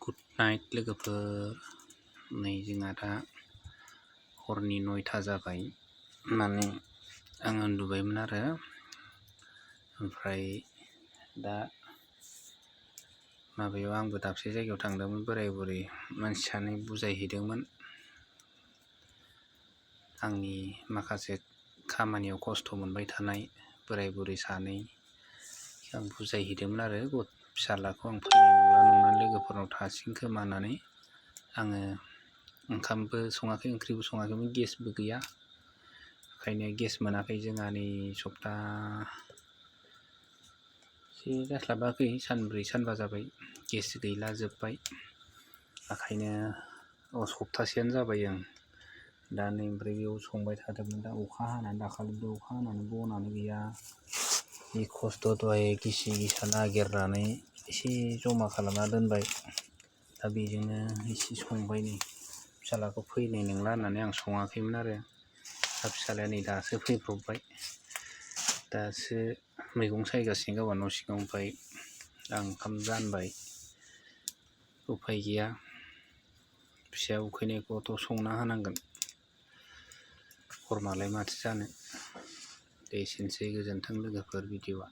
Good night लोगोफोर। नै जोंहा दा हरनि 9टा जाबाय। माने आं उन्दुबायमोन आरो ओमफ्राय दा माबायाव आंबो दाबसे जायगायाव थांदोंमोन, बोराय बुरै मानसि सानै बुजायहैदोंमोन। आंनि माखासे खामानियाव खस्थ' मोनबाय थानाय बोराय बुरै सानै आं बुजायहैदोंमोन आरो फिसाज्लाखौ आं फैनाय नंला नंनानै लोगोफोरनाव थासिगोन खोमा होननानै। आङो ओंखामबो सङाखै, ओंख्रिबो सङाखैमोन, गेसबो गैया। ओंखायनो गेस मोनाखै जोंहा नै सप्तासे जास्लाबाखै, सानब्रै सानबा जाबाय गेस गैला, जोब्बाय। ओंखायनो सप्तासेयानो जाबाय ओं। दा नै ओमफ्राय बेयाव संबाय थादोंमोन। दा अखा हानानै दाखालिबो अखा हानानै बनानो गैया। जि खस्थ' दहाय गिसि गिसा नागिरनानै एसे जमा खालामना दोनबाय। दा बेजोंनो एसे संबाय। नै फिसाज्लाखौ फैनाय नंला होननानै आं सङाखैमोन आरो। दा फिसाज्लाया नै दासो फैब्रबबाय। दासो मैगं सायगासिनो गावहा न' सिङाव। ओमफ्राय आं ओंखाम जानबाय। उफाय गैया, फिसाया उखैनायखौथ' संना होनांगोन। हरमालाय माथो जानो। दे एसेनोसै, गोजोन्थों लोगोफोर। भिडिअ'आ